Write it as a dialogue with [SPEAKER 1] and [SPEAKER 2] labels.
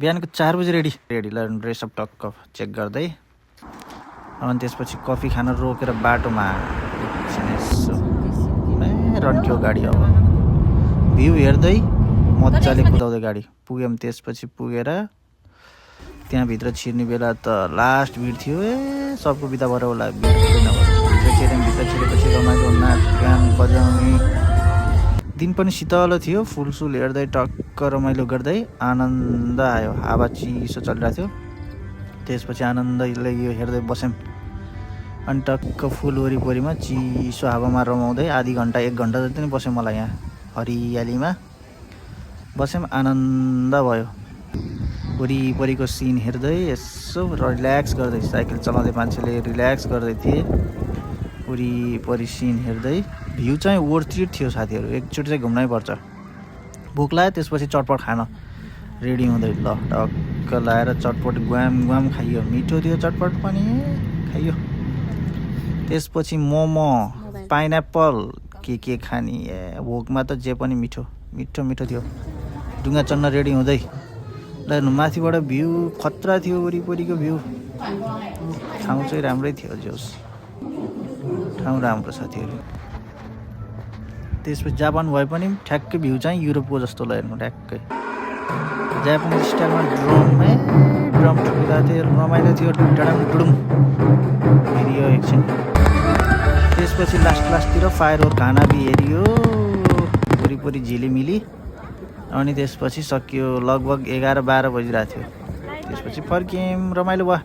[SPEAKER 1] बिहानको 4 बजे रेडी ल ड्रेसअप टक्क चेक गर्दै अनि त्यसपछि कफी खान रोकेर बाटोमा रन्क्यो गाडी। अब भ्यू हेर्दै मजाले कुदाउँदै गाडी पुग्यौँ। त्यसपछि पुगेर त्यहाँभित्र छिर्ने बेला त लास्ट भिड थियो। सबको बिदा भएर होला भित्र छिरेपछि रमाइलो नाच गान बजाउने। दिन पनि शीतल थियो। फुलसुल हेर्दै टक्क रमाइलो गर्दै आनन्द आयो। हावा चिसो चलिरहेको थियो। त्यसपछि आनन्दले यो हेर्दै बस्यौँ। अनि टक्क फुल वरिपरिमा चिसो हावामा रमाउँदै आधी घन्टा 1 घन्टा जति नै बस्यौँ। मलाई यहाँ हरियालीमा बस्यौँ। आनन्द भयो। वरिपरिको सिन हेर्दै यसो रिल्याक्स गर्दै साइकल चलाउँदै मान्छेले रिल्याक्स गर्दै थिए। वरिपरि सिन हेर्दै भ्यू चाहिँ वर्थ इट थियो साथीहरू। एकचोटि चाहिँ घुम्नै पर्छ। भोक लाग्यो त्यसपछि चटपट खान रेडी हुँदै ल टक्क लाएर चटपट ग्वाम खाइयो। मिठो थियो चटपट पनि खाइयो। त्यसपछि मोमो पाइनएप्पल के खाने भोकमा त जे पनि मिठो थियो। ढुङ्गा चढ्न रेडी हुँदै ल माथिबाट भ्यू खतरा थियो। वरिपरिको भ्यू ठाउँ चाहिँ राम्रै थियो। जोस् ठाउँ राम्रो साथीहरू। त्यसपछि जापान भए पनि ठ्याक्कै भ्यू चाहिँ युरोपको जस्तो ल हेर्नु ठ्याक्कै जापानिज स्टाइलमा ड्रम ठुकिरहेको थियो। रमाइलो थियो। डुडुम हेरियो एकछिन। त्यसपछि लास्टतिर फायरवर्क खाना भी हेरियो वरिपरि झिलिमिली। अनि त्यसपछि सकियो। लगभग 11-12 बजिरहेको थियो। त्यसपछि फर्क्यौँ। रमाइलो भयो।